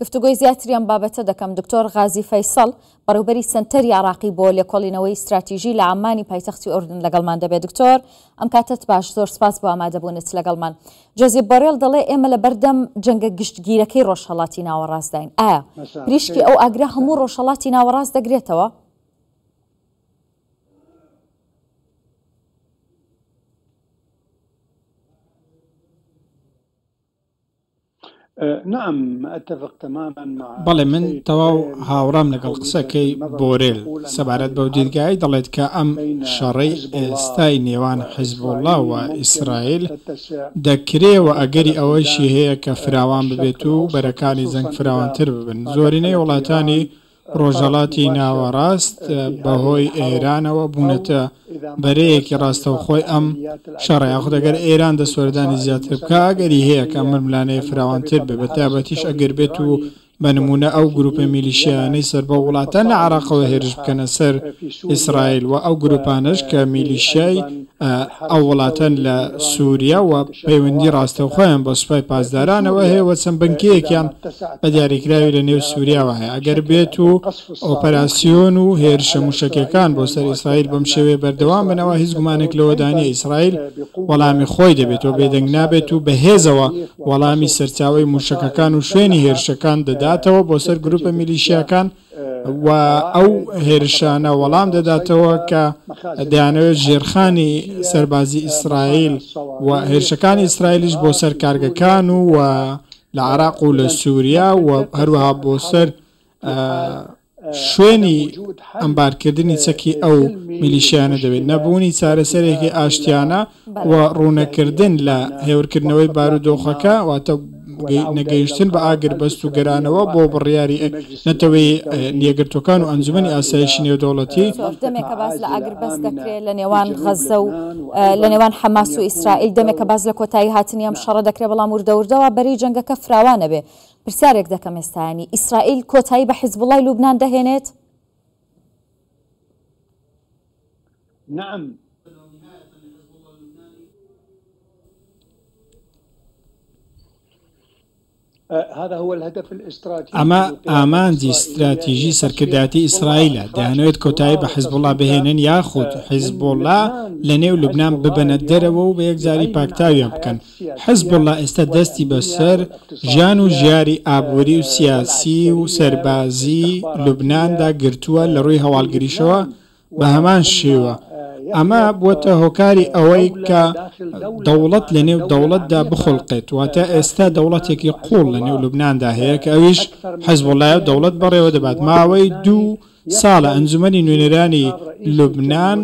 گفتوگۆی زیاتری ئەم بابەتە دەکەم دکتۆر غازی فەیسەڵ بەڕێوبەری سەنتەری عێراقی بۆ لێکۆڵینەوەی ستراتیژی لە عەممانی پایتەختی ئوردن لەگەڵمان دەبێت. دکتۆر ئەم کاتەت باش، زۆر سپاس بۆ ئامادەبوونت لەگەڵمان. جۆزیپ بۆرێل دەڵێ ئێمە لەبەردەم جەنگە گشتگیرەکەی ڕۆژهەڵاتی ناوەڕاستداین. ئایا پریشکی ئەو ئاگرە هەموو ڕۆژهەڵاتی ناوەڕاست دەگرێتەوە؟ بەڵێ من تەواو هاوڕام لەگەڵ قسەکەی بۆرێل سەبارەت بەو دیدگایەی دەڵێت کە ئەم شەڕەی ئێستای نێوان حیزبوڵڵا و ئیسرائیل دەکرێ و ئەگەری ئەوەیشی هەیە کە فراوان ببێت و بەرەکانی جەنگ فراوانتر ببن زۆرینەی وڵاتانی ڕۆژهەڵاتی ناوەڕاست بەهۆی ئێرانەوە بوونەتە بەرەیەکی ڕاستەوخۆی ئەم شەڕە، یاخود ئەگەر ئێران دەستوەردانی زیاتر بکا ئەگەری هەیە کە ئەم ململانێیە فراوانتر بێت، بەتایبەتیش ئەگەر بێت و بە نموونە ئەو گرووپە میلیشیایانەی سەر بەو وڵاتە لە عێراقەوە هێرش بکەنە سەر ئیسرائیل و ئەو گرووپانەش کە میلیشیای ئەو وڵاتەن لە سووریا و پەیوەندی ڕاستەوخۆیان بە سوپای پاسدارانەوە هەیە و چەند بنکەیەکیان بە دیاریکراوی لە نێو سووریاوە هەیە. ئەگەر بێت و ئۆپەراسیۆن و هێرشە مووشەکیەکان بۆ سەر ئیسرائیل بەم شێوەیە بەردەوام بن، ئەوا هیچ گومانێک لەوەدا نییە ئیسرائیل وەڵامی خۆی دەبێتەوە، بێدەنگ نابێت و بە هێزەوە وەڵامی سەرچاوەی مووشەکەکان و شوێنی هێرشەکان دەداتەوە بۆ سەر گرووپە میلیشیاکان و ئەو هێرشانە وەڵام دەداتەوە کە دەیانەوێت ژێرخانی سەربازی ئیسرائیل و هێرشەکانی ئیسرائیلیش بۆ سەر کارگەکان و لە عێراق و لە سوریا و هەروەها بۆ سەر شوێنی ئەمبارکردنی چەکی ئەو میلیشیانە دەبێت. نەبوونی چارەسەرێکی ئاشتیانە و ڕوونەکردن لە هێورکردنەوەی بارودۆخەکە، واتە نەگەیشتن بە ئاگربەست و گەرانەوە بۆ بڕیاری نەتەوەی یەکگرتووەکان و ئەنجومەنی ئاسایشی نێودەوڵەتی. زۆر دەمێکە باس لە ئاگربەست دەکرێت لە نێوان غەززە و لە نێوان حەماس و ئیسرائیل، دەمێکە باس لە کۆتایی هاتنی ئەم شەڕە دەکرێت، بەڵام وردە وردەوە بەرەی جەنگەکە فراوانەبێ. پرسیارێک دەکەم ئێستا یانی ئیسرائیل کۆتایی بە حیزبوڵای لوبنان دەهێنێت؟ ئەمە ئامانجی ستراتیژی سەرکردایەتی ئیسرائیلە، دەیانەوێت کۆتایی بە حیزبوڵڵا بهێنن یاخود حیزبوڵڵا لەنێو لوبنان ببەنە دەرەوە و بەیەکجاری پاکتاویان بکەن. حیزبوڵڵا ئێستا دەستی بەسەر ژیان و ژیاری ئابووری و سیاسی و سەربازی لوبناندا گرتووە، لەڕووی هەواڵگریشەوە بە هەمان شێوە ئەمە بووەتە هۆکاری ئەوەی کە دەوڵەت لە نێو دەوڵەتدا بخوڵقێت، واتە ئێستا دەوڵەتێکی قووڵ لە نێو لوبناندا هەیە کە ئەویش حزبوڵایە و دەوڵەت بەڕێوە دەبات. ماوەی دوو ساڵە ئەنجومەنی نوێنەرانی لوبنان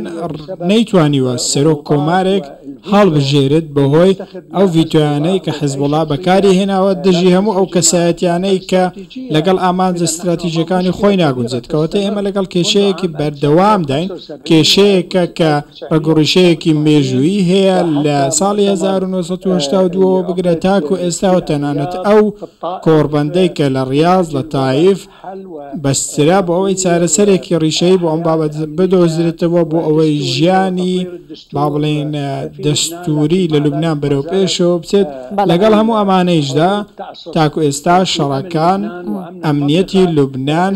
نەیتوانیوە سەرۆک کۆمارێک هەڵبژێرێت بەهۆی ئەو ڤیتۆیانەی کە حزبوڵا بەکاری هێناوە دژی هەموو ئەو کەسایەتیانەی کە لەگەڵ ئامانجە ستراتیژیەکانی خۆی ناگونجێت، کەواتە ئێمە لەگەڵ کێشەیەکی بەردەوامداین، کێشەیەکە کە ڕەگوڕیشەیەکی مێژوویی هەیە لە ساڵی 1982 ەوە بگرە تاکو ئێستا و تەنانەت ئەو کۆڕبەندەی کە لە ڕیاز لە تایف بەسترا بۆ ئەوەی چارەسەرێکی ڕیشەیی بۆ ئەم بابەتە بدۆزرێتەوە بۆ ئەوەی ژیانی با بڵێین دەستووری لە لوبنان بەرەو پێشەوە بچێت لەگەڵ هەموو ئەمانەیشدا تاکو ئێستا شەڕەکان ئەمنیەتی لوبنان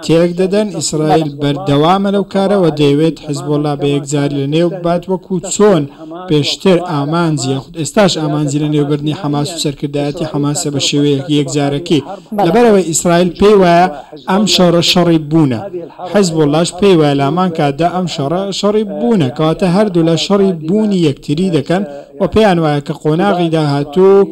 تێک دەدەن ئیسرائیل بەردەوامە لەو کارەوە دەیەوێت حزبوڵا بە یەکجاری لەنێو ببات وەکو چۆن پێشتر ئامانجی یاخود ئێستاش ئامانجی لەنێوبردنی حەماس و سەرکردایەتی حەماسە بە شێوەیەکی یەکجارەکی، لەبەرئەوەی ئیسرائیل پێی وایە ئەم شەڕە شەڕی بوونە، حزبوڵڵاش پێی وایە لە هەمان کاتدا ئەم شەڕە شەڕی بوونە، کەواتە هەردوولا شەڕی بوونی یەکتری دەکەن و پێیان وایە کە قۆناغی داهاتوو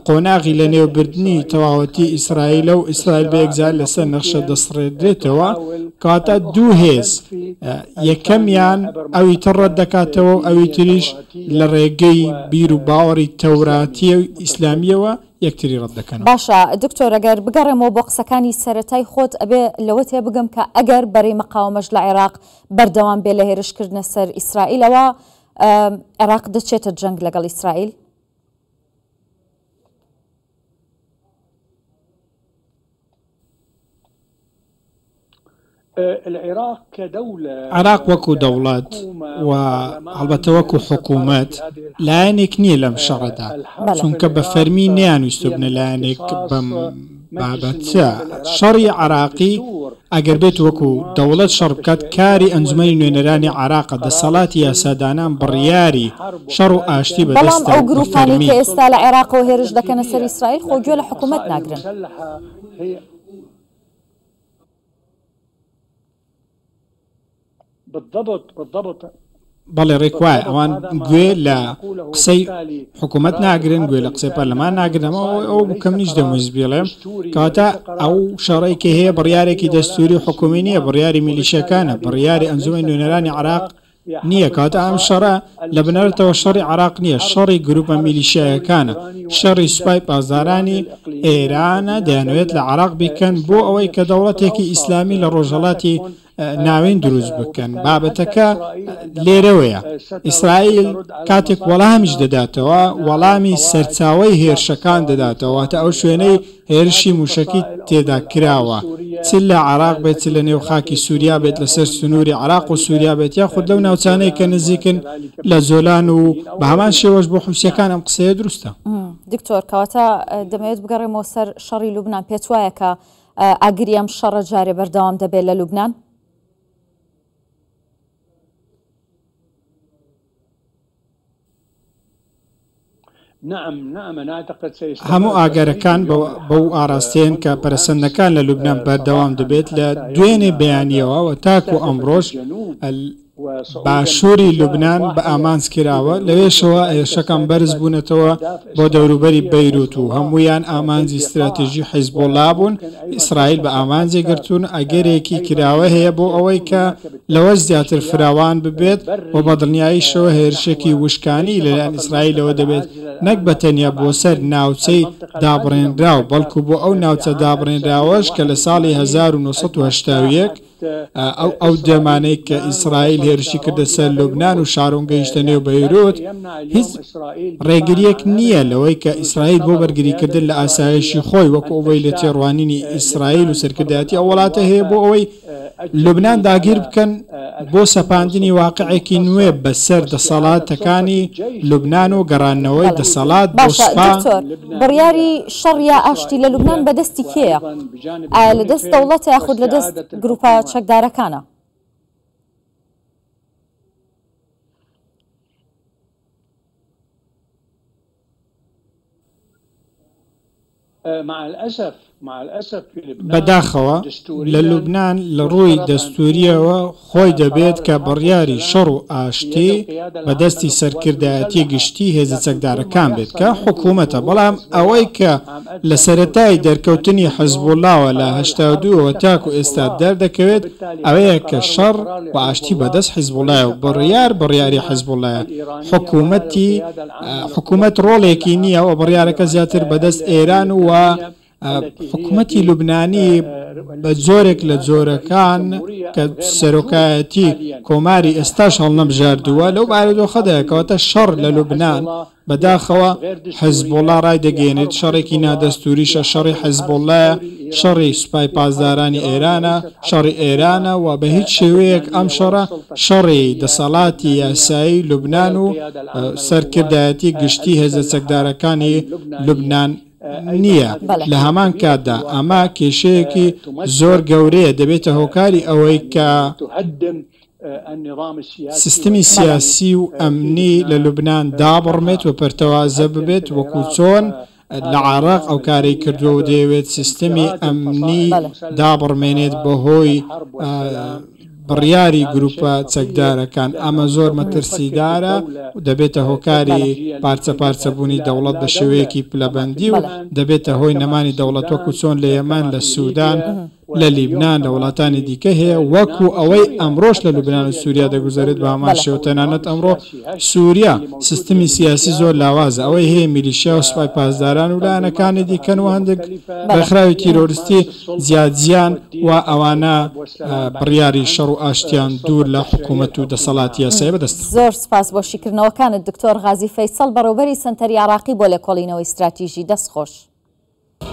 قۆناغی لەنێوبردنی تەواوەتی ئیسرائیلە و ئیسرائیل بە یەکجار لەسەر نەخشە دەسڕێدرێتەوە، کەواتە دوو هێز یەکەمیان ئەوی تر ڕەت دەکاتەوە و ئەوی تریش لە ڕێگەی بیر و باوەڕی تەوراتی و ئیسلامییەوە یەکتری ڕەت دەکەنەوە. باشە دکتۆر ئەگەر بگەڕێمەوە بۆ قسەکانی سەرەتای خۆت ئەبێ لەوە تێبگەم کە ئەگەر بەرەی مقاوەمەش لە عێراق بەردەوام بێ لە هێرشکردنە سەر ئیسرائیل ئەوا عێراق دەچێتە جەنگ لەگەڵ ئیسرائیل؟ عێراق وەکو دەوڵەت و هەڵبەتە وەکو حکوومەت لایەنێک نییە لەم شەڕەدا، چونکە بە فەرمی نەیانویستوە بنە لایەنێک بەم. بابەتە. شەڕی عێراقی ئەگەر بێت وەکو دەوڵەت شەڕ بکات کاری ئەنجومەنی نوێنەرانی عێراقە، دەسەڵاتی یاسادانان بڕیاری شەڕ و ئاشتی بەڵام بەدەستە ئەو و بە گروپانەی فەرمی. کە ئێستا لە عێراقەوە هێرش دەکەنە سەر ئیسرائیل خۆ گوێ لە حکومەت ناگرن. بەڵێ ڕێک وایە ئەوان گوێ لە قسەی حکوومەت ناگرن گوێ لە قسەی پەرلەمان ناگرن ئەمە ئەوە بوو کە منیش دەمویست بڵێم کەواتە ئەو شەڕەی کە هەیە بڕیارێکی دەستوری و حکومی نییە بڕیاری میلیشیەکانە بڕیاری ئەنجومەنی نوێنەرانی عێراق نییە کەواتە ئەم شەڕە لە بنەرەتەوە شەڕی عێراق نییە شەڕی گروپە میلیشیایەکانە شەڕی سوپای پاسدارانی ئێرانە دەیانەوێت لە عێراق بیکەن بۆ ئەوەی کە دەوڵەتێکی ئیسلامی لە ڕۆژهەڵاتی ناوین دروست بکەن. بابەتەکە لێرەوەیە. ئیسرائیل کاتێک وەڵامیش دەداتەوە، وەڵامی سەرچاوەی هێرشەکان دەداتەوە، واتە ئەو شوێنەی هێرشی مووشەکی تێدا کراوە، چ لە عێراق بێت، چ لە نێو خاکی سووریا بێت، لەسەر سنووری عێراق و سووریا بێت، یاخود لەو ناوچانەی کە نزیکن لە جۆلان و بە هەمان شێوەش بۆ حوسییەکان ئەم قسەیە دروستە. دکتۆر، کەواتە دەمەوێت بگەڕێمەوە سەر شەڕی لوبنان، پێتوایە کە ئاگری ئەم شەڕە جارێ بەردەوام دەبێت لە لوبنان؟ هەموو ئاگەرەکان بەو ئاراستەیەن کە پەرەسەندنەکان لە لوبنان بەردەوام دەبێت لە دوێنێ بەیانیەوە و تاکو ئەمڕۆش باشووری لوبنان بە ئامانج کراوە، لەوێشەوە هێرشەکان بەرز بوونەتەوە بۆ دەوروبەری بەیروت و هەموویان ئامانجی ستراتیژی حیزبوڵڵا بوون، ئیسرائیل بە ئامانجی گرتوون، ئەگەرێکی کراوە هەیە بۆ ئەوەی کە لەوەش زیاتر فراوان ببێت و بە دڵنیاییشەوە هێرشێکی وشکانی لەلایەن ئیسرائیلەوە دەبێت نەک بە تەنیا بۆ سەر ناوچەی دابڕێنراو بەڵکو بۆ ئەو ناوچە دابڕێنراوەش کە لە ساڵی 1981 ئەو ئەو دەمانەی کە ئیسرائیل هێرشی کردە سەر لوبنان و شارۆن گەیشتە نێو بەیروت، هیچ ڕێگرییەک نییە لەوەی کە ئیسرائیل بۆ بەرگریکردن لە ئاسایشی خۆی وەکو ئەوەی لە تێڕوانینی ئیسرائیل و سەرکردایەتی ئەو وڵاتە هەیە بۆ ئەوەی لوبنان داگیر بکەن بۆ سەپاندنی واقعێکی نوێ بەسەر دەسەڵاتەکانی لوبنان و گەڕاندنەوەی دەسەڵات بۆ باشە سوپا. دکتۆر، بڕیاری شەڕ یا ئاشتی لە لوبنان بەدەستی کێیە؟ ئایا لە دەست دەوڵەتە یاخود لە دەست گروپە چەکدارەکانە؟ بەداخەوە لە لوبنان لە ڕووی دەستوورییەوە خۆی دەبێت کە بڕیاری شەڕ و ئاشتی بە دەستی سەرکردایەتی گشتی هێزە چەکدارەکان بێت کە حکوومەتە، بەڵام ئەوەی کە لە سەرەتای دەرکەوتنی حزبوڵڵاوە لە 82 ەوە تاکو ئێستا دەردەکەوێت ئەوەیە کە شەڕ و ئاشتی بە دەست حزبوڵڵایە و بڕیار بڕیاری حزبوڵڵایە، حکوومەتی حکوومەت ڕۆڵێکی نییە و بڕیارەکە زیاتر بە دەست ئێران و حکومەتی لوبنانی بە جۆرێک لە جۆرەکان کە سەرۆکایەتی کۆماری ئێستاش هەڵنەبژاردووە لەو بارودۆخەدایە کەواتە شەڕ لە لوبنان بەداخەوە حزبوڵا ڕایدەگەیەنێت شەڕێکی نادەستوریشە شەڕی حزبوڵایە شەڕی سوپای پاسدارانی ئێرانە شەڕی ئێرانە و بە هیچ شێوەیەک ئەم شەڕە شەڕی دەسەڵاتی یاسایی لوبنان و سەرکردایەتی گشتی هێزە چەکدارەکانی لوبنان نییە، لە هەمان کاتدا ئەمە کێشەیەکی زۆر گەورەیە دەبێتە هۆکاری ئەوەی کە سیستمی سیاسی و ئەمنی لە لوبنان دابڕمێت و پەرتەوازە ببێت وەکو چۆن لە عێراق ئەو کارەی کردووە و دەیەوێت سیستمی ئەمنی دابڕمێنێت بەهۆی بڕیاری گروپە چەکدارەکان، ئەمە زۆر مەترسیدارە و دەبێتە هۆکاری پارچە پارچەبوونی دەوڵەت بە شێوەیەکی پلەبەندی و دەبێتە هۆی نەمانی دەوڵەت وەکو چۆن لە یەمەن، لە سودان، لە لیبنان، لە وڵاتانی دیکە هەیە، وەکو ئەوەی ئەمڕۆش لە لوبنان و سوریا دەگوزەرێت بە هەمان شێوە، تەنانەت ئەمڕۆ سوریا سیستمی سیاسی زۆر لاوازە، ئەوەی هەیە میلیشیا و سوپای پاسداران و لایەنەکانی دیکەن و هەندێک ڕێکخراوی تیرۆریستی جیاجیان و ئەوانە بڕیاری شەڕ و ئاشتیان دوور لە حکوومەت و دەسەڵاتی یاسایی بەدەستە. زۆر سوپاس بۆ شیکردنەوەکانت دکتۆر غازی فەیسەڵ بەڕێوبەری سەنتەری عێراقی بۆ لێکۆڵینەوەی ستراتیژی دەست خۆش.